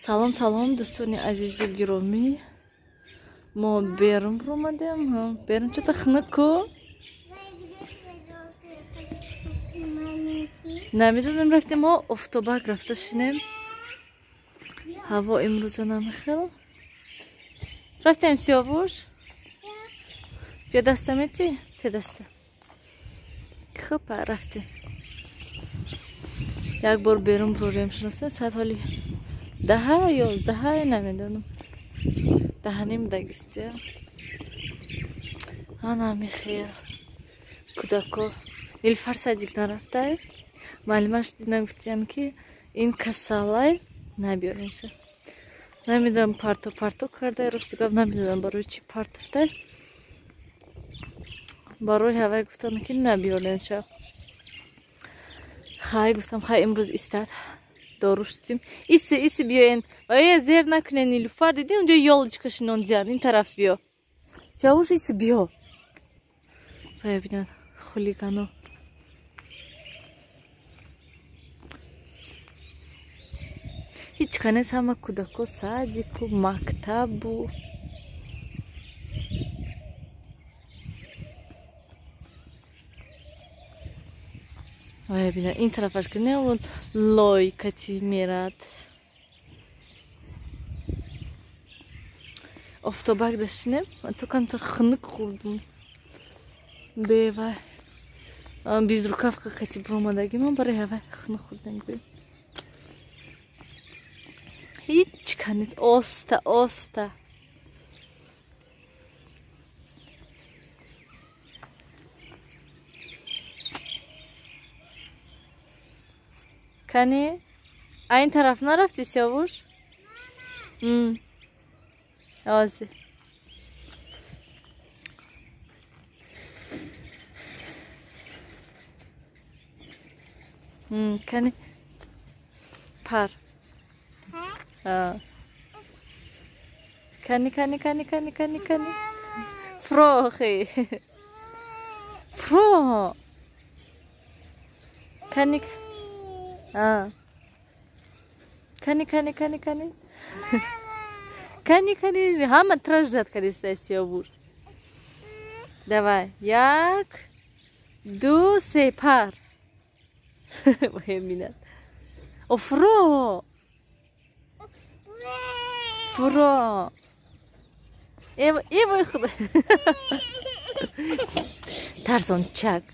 Салом, салом, дӯстони азизу гиромӣ. Мо берун омадем. Берун чата хунуку? Намедонем, рафтем мо офтобак рафта шинем. Ҳаво имрӯза намехел. Рафтем, Сиёвуш? Бیا даста мети? Те даста. Хуб, рафтем. Як бор берун бурем шинофтем, саат ҳоли 10, 11, намедонам. 10:30 дагистия. Ана мехел. Кӯдако Нилфар садик нарафтай. Маълимаш дидам, гуфтиян, ки ин касалай, набиёремша. Намедонам, парто парто кардай, рости гап намедонам барои чӣ партофтай. Барои ҳавай гуфтам, ки набиёренша. Хай, гуфтам, хай, имрӯз истад. Дору шудим. Иси, иси, биёен. Ва зер накунен, Нилуфар, диди, унҷо ёлочка шинондиян. Ин тараф биё. Сиёвуш, иси, биё. Вая бинан хулигано. Ҳеҷ канес, ҳама кӯдако садику, мактабу. Вая бина, ин тарафаш ки не, он лой кати мерад. Офтобак дашинем, то камтар хунук хӯрдум. Бевай. Безрукавка кати буромадагимон, барои ҳавай хунук хӯрдем, гӯем. Ҳеҷ канет, оста, оста. Кани? А ин тараф нарафти, Сиёвуш? Ози. Кани? Пар. Кани, кани, кани, кани, кани, кани. Фрохи. Фро. Кани. Кани, кани, кани, кани. Кани, кани, ҳама траждат кадиста, Сиёвуш. Давай. Як, ду, се, пар. Бинад. О, фро. Фро. Эвой худо. Тарсончак.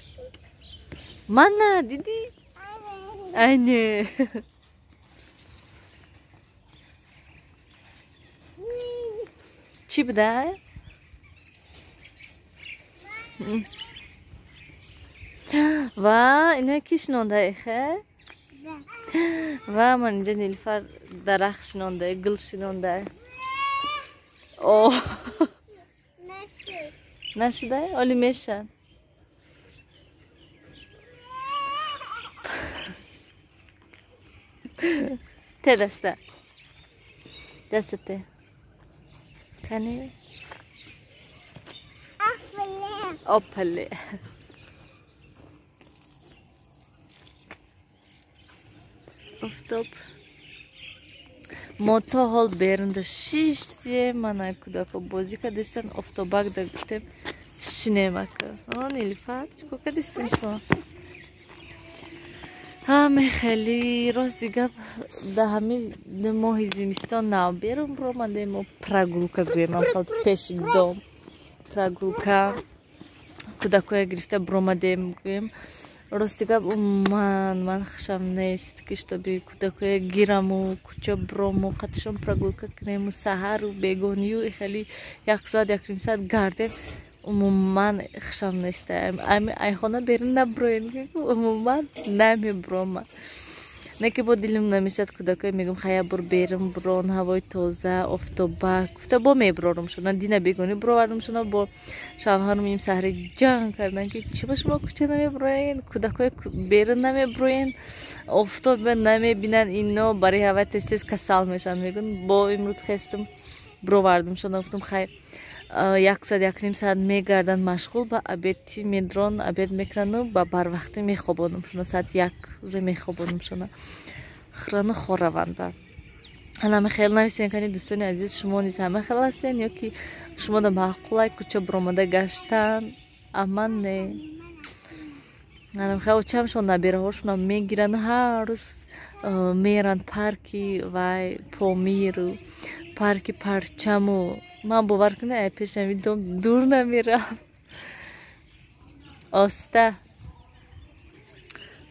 Мана, дидӣ? Айне. Чӣ буда? Ва, ино ки шинонда эхе? Ва, ман инҷа Нилфар дарахт шинонда, гул шинонда. О. Нашида? Оли мешан. Те даста. Дастате. Кани? Опале. Офтоб. Мо то ҳол берунда шиштем, мана кӯдако бозӣ кардистан, офтобак да гуфтем шинемака. О, Нилфар, чӣ кор кардистен шумо? Ҳаме хеле рости гап, да ҳамин моҳи зимистон нав берун ромадем, мо прогулка гӯем, амхал пеши дом прогулка кӯдакоя гирифта буромадем гӯем. Рости гап, умуман ман хушам нест, ки чтобы кӯдакоя гираму кӯча бурому, қатишон прогулка кунему, саҳару бегонию хеле як соат, 1.5 соат гардем. Умуман хушам нест. Айхона берун набуроем, умуман намебурома. Не ки бо дилим намешад, кӯдакоя мегӯм, хая бур берун бурон, ҳавои тоза, офтобак гуфта бо мебурорум шуна. Дина бегонӣ буровардум шуна, бо шавҳарум им саҳри ҷанг кардан, ки чиба шумо кӯча намебуроен, кӯдакоя берун намебуроен, офтоб намебинанд, ино барои ҳавай тез тез касал мешаванд, мегӯн. Бо имрӯз хестум, буровардум шуна, гуфтум, хай, як соат, 1.5 соат мегарданд машғул, ба обеди медрон, обед мекунану ба барвақтӣ мехобонум шуна, соат 1 уже мехобонум шуна, хӯрану хораванд. Ҳама хел нависен кани дӯстони азиз, шумо низ ҳама хел ҳастен ё ки шумо да маъқулай кӯча буромада гаштан? Аман не. Ҳама хел очамшон набираҳошонам мегиранд, ҳар рӯз меранд парки вай Помиру парки Парчаму. Ман бовар кунед, ай пешами дом дур намерам. Оста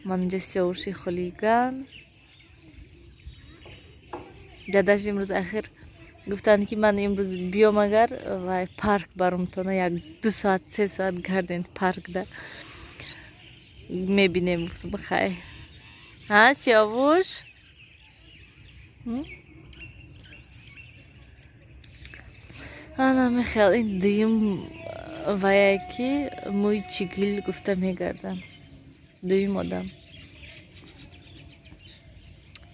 ман инҷа Сиёвуши хулиган. Дадаш имрӯз ахир гуфтанд ки ман имрӯз биём, агар вай парк барумтона 1-2 соат 3 соат гарден паркда мебинем. Гуфтам хай. Ҳа, Сиёвуш? Ана мехел ин дуюм ваяй ки мӯи чигил гуфта мегардам. Дуюм одам.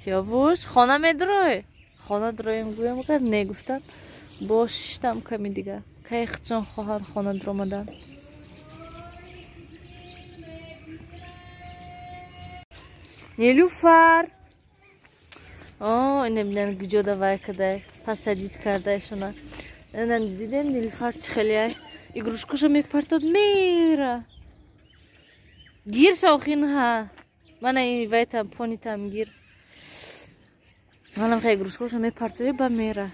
Сиёвуш, хона медурой? Хона дуроем гӯям, агар не гуфтам, бо шиштам ками дигар. Кай худшон хоҳанд хона дуромадан. Нилуфар. О, ина бинан куҷода вай кадай, пасадид кардаишона. Ина дидем Нилуфар чӣ хеле игрушкаша мепартод мера. Гир шавхин ҳа. Мана ин вайтам понитам гир. Манам хай игрушкаша мепартове ба мера.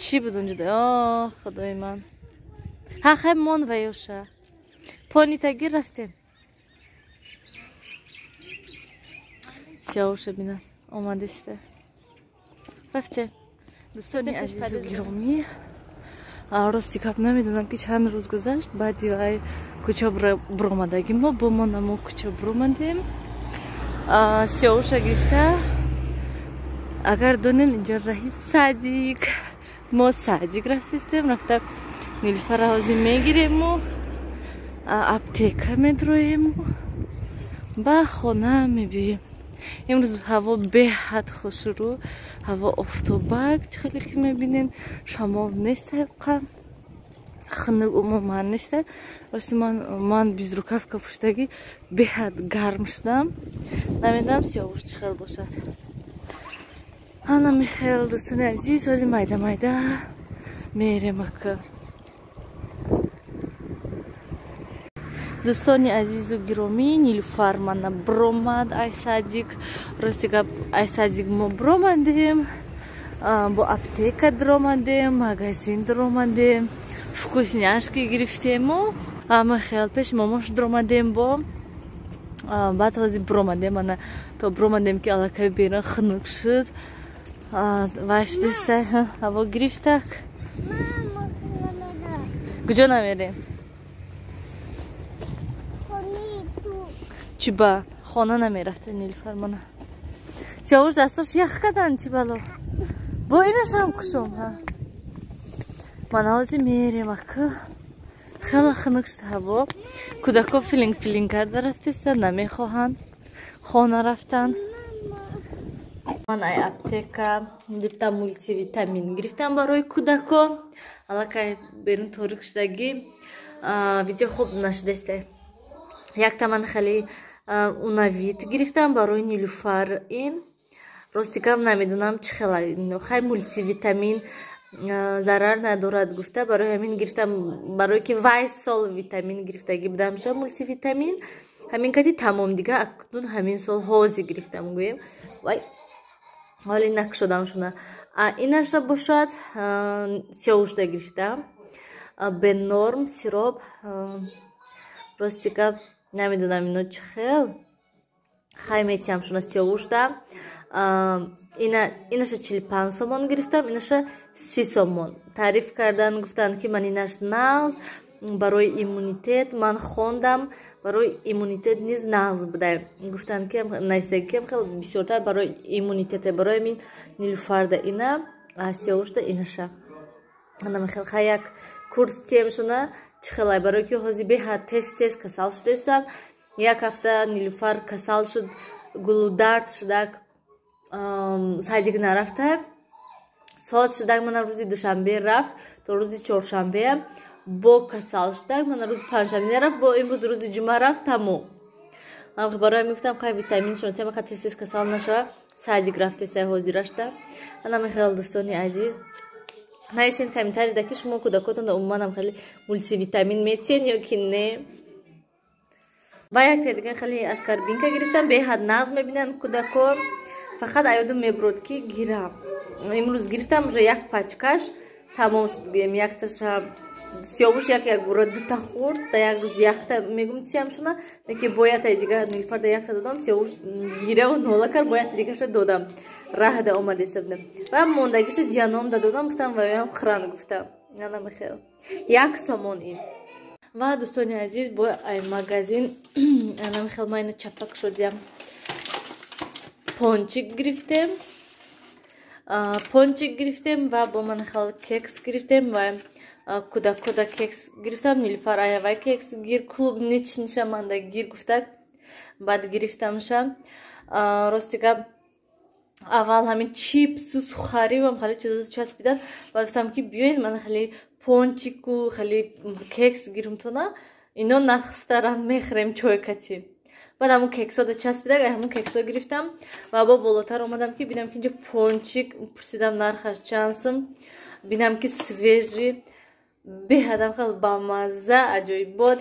Чӣ буд унҷода? О, худои ман. Ҳа, хай мон ваёша. Понита гир рафтем. Сиёвуша бина омадиста. Рафтем. Дӯстони азизу гиромӣ, рости гап намедонам ки чанд рӯз гузашт баъди вай кӯча буромадагӣ мо бо мо намо кӯча буромадем. Сиёвуша гирифта, агар донем инҷо раҳи садик. Мо садик рафтестем, рафта Нилуфара ҳозир мегирему аптека медроему ба хона мебиёем. Имрӯз ҳаво беҳад хушрӯ, ҳаво офтобак, чӣ хеле ки мебинед, шамол нест, ҳайқа хунук умуман нест. Рости ман безрукавка пӯштагӣ беҳад гарм шудам. Намедонам Сиёвуш чӣ хел бошад. Ана мехел дӯстони азиз, ҳозир майда майда мерем ака. Дӯстони азизу гиромӣ, Нилуфар мана бромад ай садик. Рости гап, ай садик мо бромадем, бо аптека дуромадем, магазин дуромадем, вкусняшки гирифтему. Ама хел пеш момош дуромадем бо. Баъд ҳозир бромадем, ана то бромадем ки аллакай берун хунук шуд. Вай шудеста, ҳаво гирифтак. Куҷо намерем? Чӣ ба хона намерафта Нилуфар мана. Сиёвуш дастош ях кадан чӣ бало. Бо инашам кушом ҳа. Мана ҳозир мерем ака. Хеле хунук шуд ҳаво. Кӯдако филинг филинг карда рафтеста, намехоҳанд хона рафтан. Ман ай аптека дута мултивитамин гирифтам барои кӯдако. Аллакай берун торик шудагӣ, видео хуб нашудеста. Якта ман хеле унавит гирифтам барои Нилуфар. Ин рости гап намедонам чӣ хела, хай мултивитамин зарар надорад гуфта, барои ҳамин гирифтам, барое ки вай сол витамин гирифтагӣ будам ша мултивитамин. Ҳамин кати тамом дига акнун ҳамин сол ҳозир гирифтам гӯем. Вай ҳоли накушодам шуна. Инаша бошад Сиёвушда гирифтам. Бенорм сироп. Рости гап намедонам ино чӣ хел. Хай метиҳам шуна Сиёвушда. Инаша 45 сомон гирифтам, инаша 30 сомон. Таъриф кардан гуфтанд ки ман инаш нағз барои иммунитет. Ман хондам, барои иммунитет низ нағз буда. Гуфтанд ки наистагӣ хел бисёртар барои иммунитете, барои мин Нилуфарда ина, Сиёвушда инаша. Ана хел хай як курс тием шуна чӣ хелай, барое ки ҳозир беҳад тез тез касал шудестанд. Як ҳафта Нилуфар касал шуд, гулудард шудак, садик нарафтак, соат шудак. Мана рӯзи душанбе рафт то рӯзи чоршанбе бо касал шудак. Мана рӯзи панҷшанбе нарафт, бо имрӯз рӯзи ҷумъа рафт тамом. Ман барои мегуфтам, хай, витаминшон тема, ха, тез тез касал нашава. Садик рафтесай ҳозирашта. Ана мехел, дӯстони азиз, нависен комментарийда, ки шумо кӯдакотонда умуманам хеле мултивитамин метиҳен ё ки не. Ва якте дига хеле аскорбинка гирифтам, беҳад нағз мебинанд кӯдакон. Фақат аёдум мебурод, ки гирам. Имрӯз гирифтам, уже як пачкаш тамом шуд, гӯем, якташа Сиёвуш як як бура дута хӯрд. Да як рӯз якта мегум тиям шуна, леки боятай дига Нилфарда якта додам. Сиёвуш гираву нола кард, бояти дигаша додам, раҳда омадеста будам ва мондагиша ҷаномда додам, гуфтам, ваям хӯран, гуфтам. Ана михел, 1 сомон ин. Ва, дӯстони азиз, бо ай магазин ана михел ма ина чапак шудям, пончик гирифтем, пончик гирифтем ва бо ман хел кекс гирифтем. Ва кӯдакода кекс гирифтам. Нилфар аявай кекс гир, клубничныйша манда гир гуфтак, баъд гирифтамша. Рости гап, аввал ҳамин чипсу сухаривам хеле чизо часпидан, баъд гуфтам, ки биёед, ман хеле пончику хеле кекс гирумтона, ино нахстаран, мехӯрем чойкати. Баъд ҳамун кексода часпидаг, ҳамун кексо гирифтам ва бо болотар омадам, ки бинам, ки инҷо пончик пурсидам, нархаш чанд сум, бинам, ки свежий, беҳадам хел бамазза, аҷоибот.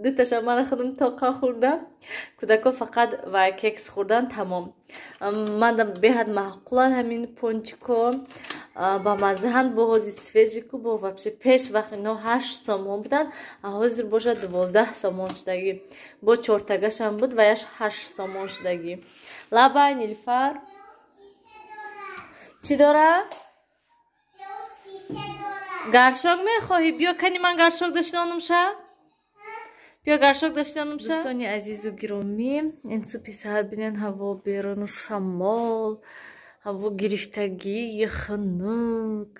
Дуташа мана худам тоқа хӯрдам, кӯдако фақат ва кекс хӯрдан, тамом. Манда беҳад маъқуланд ҳамин пончико, бамаззаанд, бо ҳози свежий ку, бо вообще пеш вақт ино 8 сомон буданд, а ҳозир бошад 12 сомон шудагӣ. Бо чортагашам буд ва яш 8 сомон шудагӣ. Лабай, Нилфар, чӣ дора? Горшок мехоҳӣ? Биё, кани ман горшок дашнонумша, биё, горшок дашнонумша. Дӯстони азизу гиромӣ, ин субҳи саҳар бинен, ҳаво беруну шамол, ҳаво гирифтагӣ, хунук,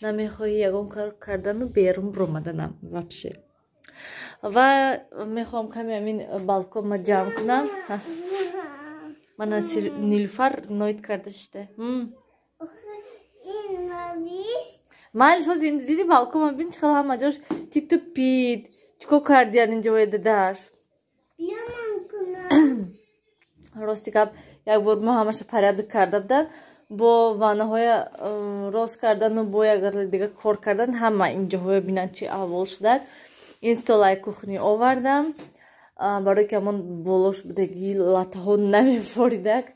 намехоҳӣ ягон кор кардану берун биромаданам вообще. Ва мехоҳам каме ҳамин балконма ҷамъ кунам. Мана Нилфар ноид карда шида. Майлиш, ҳозир ин диди, балконма бин, чӣ хел ҳама ҷош титу пит. Чӣ кор кардиян инҷо дадаш? Рости гап, як бор мо ҳамаша порядок карда будан, бо ваннаҳоя рост кардану бо як дига кор кардан, ҳама инҷоҳоя бинанд, чӣ аҳвол шудад. Ин столаи кухни овардам, барои ки ҳамон болош будагӣ латаҳо намефоридак.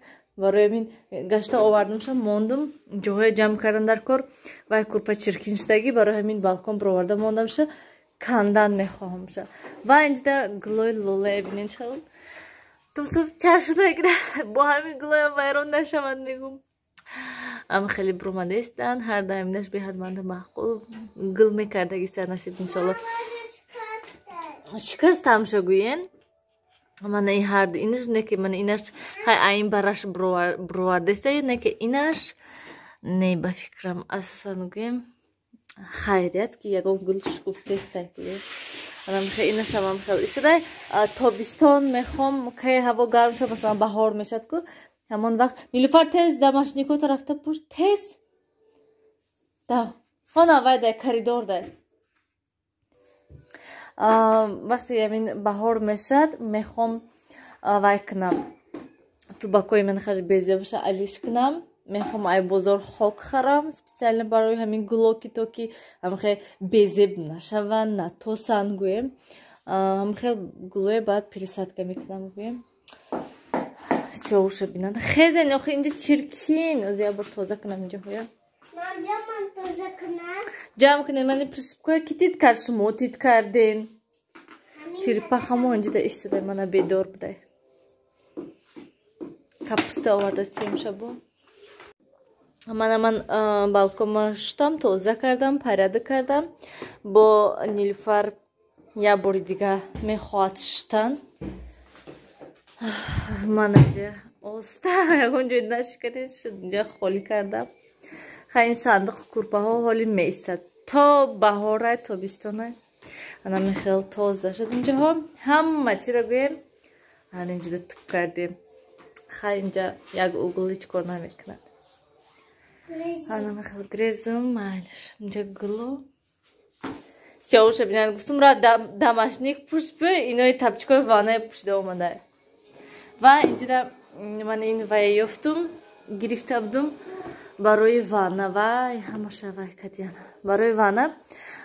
Барои ҳамин гашта овардамша, мондум, ҷоҳое ҷамъ кардан дар кор. Вай курпа чиркин шудагӣ, барои ҳамин балкон бироварда мондамша, кандан мехоҳамша. Ва инҷода гулои лолае бинен, чӣ тубтуб чашуда, бо ҳамин гулоям вайрон нашавад, мегум. Ам хеле буромадаистанд, ҳар даимнаш беҳад манда маъқул гул мекардагиста. Насиб, иншолло, шикаст тамша гӯен. Мана ин ҳарду инаш не, ки мана инаш хай аин бараш бировардаиста, не, ки инаш не, ба фикрам, асосан гӯем, хайрият, ки ягон гул шукуфтеста, гӯем. Инашам хел истодай. Тобистон мехом, кай ҳаво гарм шуд, масалан, баҳор мешад ку, ҳамон вақт. Нилуфар, тез домашникота рафта пуш, тез да хона, вай дай коридор дай. Вақте ҳамин баҳор мешад, мехом вай кунам, тубакои ман хеле безебаша алиш кунам. Мехоҳам ай бозор хок харам специально барои ҳамин гулоки, то ки ҳамхел безеб нашаванд, натосанд, гӯем. Ҳамхел гулое баъд пересадка мекунам, гӯем. Сиёвуша бинанд, хезен, охи инҷа чиркин. Оз як бор тоза кунам инҷаҳоя. Ҷамъ кунед. Мани присыпкое ки тит кард, шумо тит карден. Черепахамо инҷода истода, мана бедор будай. Капуста оварда сем шабо. Мана ман балконма шуштам, тоза кардам, порядок кардам. Бо Нилфар як бори дига мехоҳад шуштан. Ман инҷа оста, ягон ҷой нашиканед, инҷа холӣ кардам. Хай, ин сандуқи курпаҳо ҳоли меистад то баҳорай, тобистонай. Ана мехел тоза шуд инҷаҳо, ҳама чиро гӯем, ана инҷода тук кардем. Хай, инҷа як угол ҳеҷ кор намекунад. Ана мехел грезум, майлиш. Инҷа гуло сиёвуша бинанд. Гуфтум, ра домашник пӯш, биё, инои тапчикои ваннае пӯшида омадай. Ва инҷода ман ин вая ёфтум, гирифта будум барои ванна. Вай, ҳамаша вай кадиян барои ванна.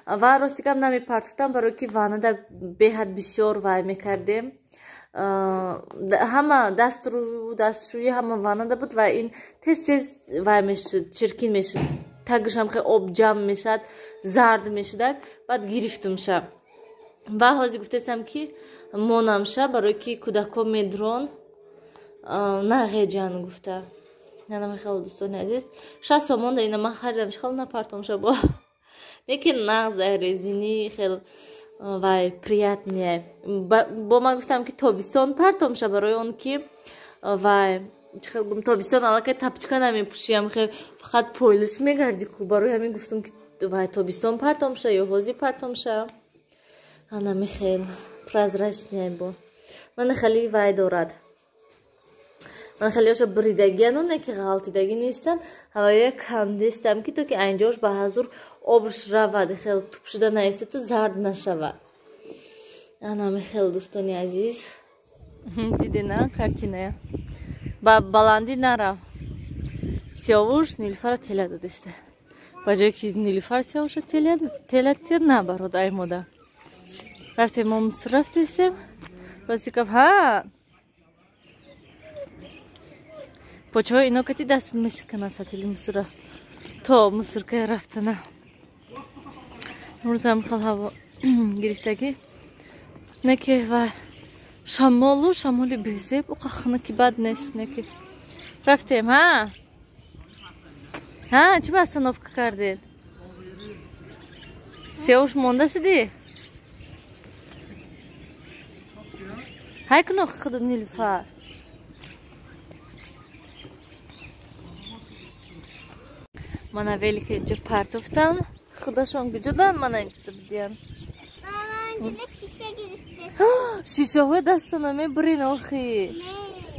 Ва рости гап намепартофтам, барое ки ваннада беҳад бисёр вай мекардем. Ҳама дастрӯ дастшӯӣ ҳама ваннада буд ва ин тез тез вай мешуд, чиркин мешуд, тагишам хеле об ҷамъ мешад, зард мешудак. Баъд гирифтумша. Ва ҳозир гуфтастам ки монамша, барое ки кӯдакҳо медрон нағеҷан гуфта. Нанамехел дӯстони азиз, 6 сомон да ина ман харидам, хел напартомша бо. Лекин нағз резини хел вай приятный. Бо ман гуфтам ки тобистон партомша, барои он ки вай тобистон аллакай тапчика намепӯшиям, хел фақат пойлиш мегарди ку. Барои ҳамин гуфтам ки вай тобистон партомша ё ҳозир партомша. Анами хел прозрачный бо. Мана хеле вай дорад. Ман хелеоша бридагиану не ки ғалтидагӣ нестанд, ҳавоя кандестам ки то ки айнҷош ба ҳазур обш равад, хел туп шуда наистату зард нашавад. Анами хел дӯстони азиз. Дидена картиная. Ба баландӣ нарав. Сиёвуш Нилуфара тела додиста. Ба ҷое ки Нилуфар Сиёвуша тела тия набарод аймода. Рафтем мо мусор рафтистем. Рости гап ҳа. Почаҳои ино кати даст мешикана сатили мусора. То мусоркая рафтана. Имрӯз ҳам хел ҳаво гирифтагӣ. Не ки ва шамолу шамоли безеб, уқа хунуки бад нест, не ки. Рафтем, ҳа? Ҳа, чӣ ба остановка кардед? Сиёвуш монда шудӣ? Ҳай куно худу Нилуфар. Мана велика инҷо партофтам. Худашон куҷодан мана инҷода будиян? Шишаҳои дастона мебурин охи.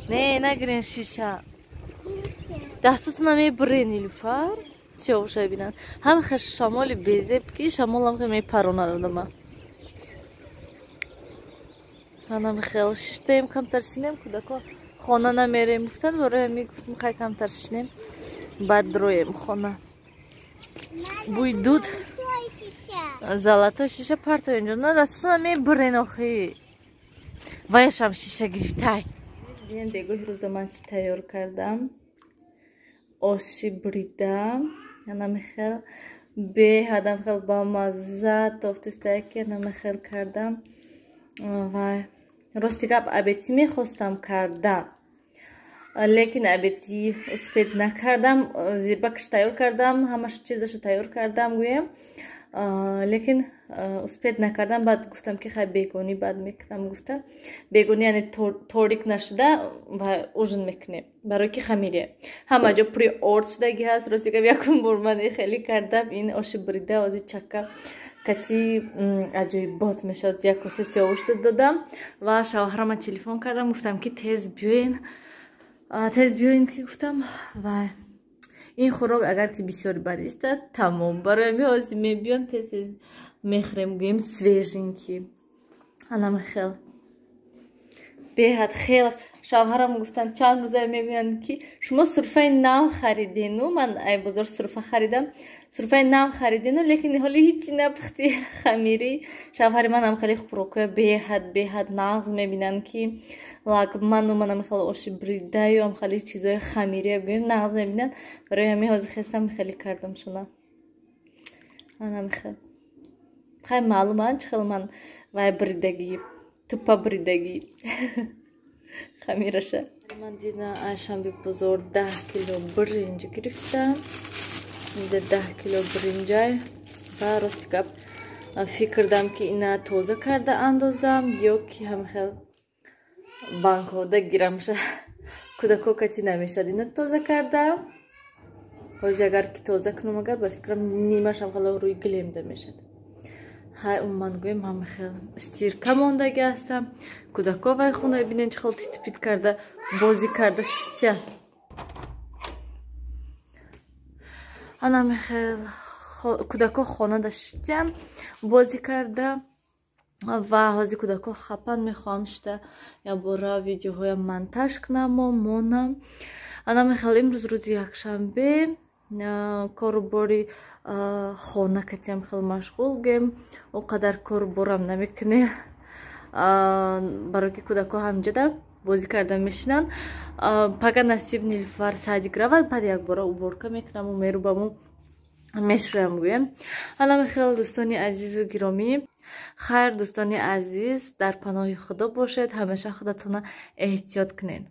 Не, нагирен шиша. Дастотона мебурин Нилуфар. Сиёвуша бинанд. Ҳам хел шамоли безеб ки шамолам хел мепаронад одама. Манам хел шиштаем, камтар шинем, кӯдако хона намерем гуфтанд, барои ҳамин гуфтам хай камтар шинем. Баъд дроем хона. Бӯи дуд. Золотой шиша парто инҷо. На дастотона мебурен охи. Ваяшам шиша гирифтай. Бинен бегоҳи рӯза ман чӣ тайёр кардам. Оши бридам. Анамехел беҳадам хел бамазза тофтистая ки анамехел кардам. Вай рости гап абетӣ мехостам кардам. Лекин абетӣ успед накардам, зирбакаш тайёр кардам, ҳамаш чизаша тайёр кардам гӯем. Лекин успед накардам, баъд гуфтам ки хай бегонӣ баъд мекунам гуфта. Бегонӣ яъне торик нашуда ва ужин мекунем, барои ки хамирия. Ҳама ҷо пури орд шудагӣ ҳаст. Рости гап якум бор ман хеле кардам ин оши брида, ози чака кати аҷоибот мешавад. Як коса сиёвуш додам ва шавҳарама телефон кардам, гуфтам ки тез биёен. Тез биёен ки гуфтам ва ин хӯрок агар ки бисёр баристад тамом. Барои ҳамин ҳозир мебиён тез тез мехӯрем, гӯем свеженький. Анамахел беҳад хел. Шавҳарам гуфтанд чанд рӯза мегӯянд ки шумо сурфаи нав харидену, ман ай бозор сурфа харидам, сурфаи нав харидену, лекин ҳоли ҳичи напухти хамирӣ. Шавҳари манам хеле хӯрокҳоя беҳад беҳад нағз мебинанд ки лагману манам хеле оши бридаю ам хеле чизои хамирия гӯем нағз мебинанд. Барои ҳамин ҳозир хестам хеле кардам шуна. Анам хел хай маълум ан чӣ хел ман вай бридагӣ, тупа бридагӣ хамираша. Ман дина айшанбе бозор 10 кило биринҷ гирифтам. Инда 10 кило биринҷай ва рости гап фикрдам ки ина тоза карда андозам ё ки ҳамхел банкҳода гирамша. Кӯдако кати намешад ина тоза карда. Ҳозир агар ки тоза кунам, агар ба фикрам нимашам хело рӯи гилемда мешад. Хай умуман гӯем ҳамахел стирка мондаги ҳастам. Кӯдако вай хона бинен чӣ хел титпит карда бозӣ карда шитя. Анамехел кӯдако хонада шитян бозӣ карда. Ва ҳозир кӯдакҳо хапан, мехоҳам шита якбора видеоҳоям монтаж кунаму монам. Ана мехел, имрӯз рӯзи якшанбе, кору бори хона катиам хел машғул гем, он қадар кору борам намекунем, барое ки кӯдакҳо ҳамҷода бозӣ карда мешинанд. Пага насиб Нилфар садик равад, баъд якбора уборка мекунаму мерубаму мешӯям гӯем. Ана мехел, дӯстони азизу гиромӣ. Хайр, дӯстони азиз, дар паноҳи Худо бошед, ҳамеша худатона эҳтиёт кунед.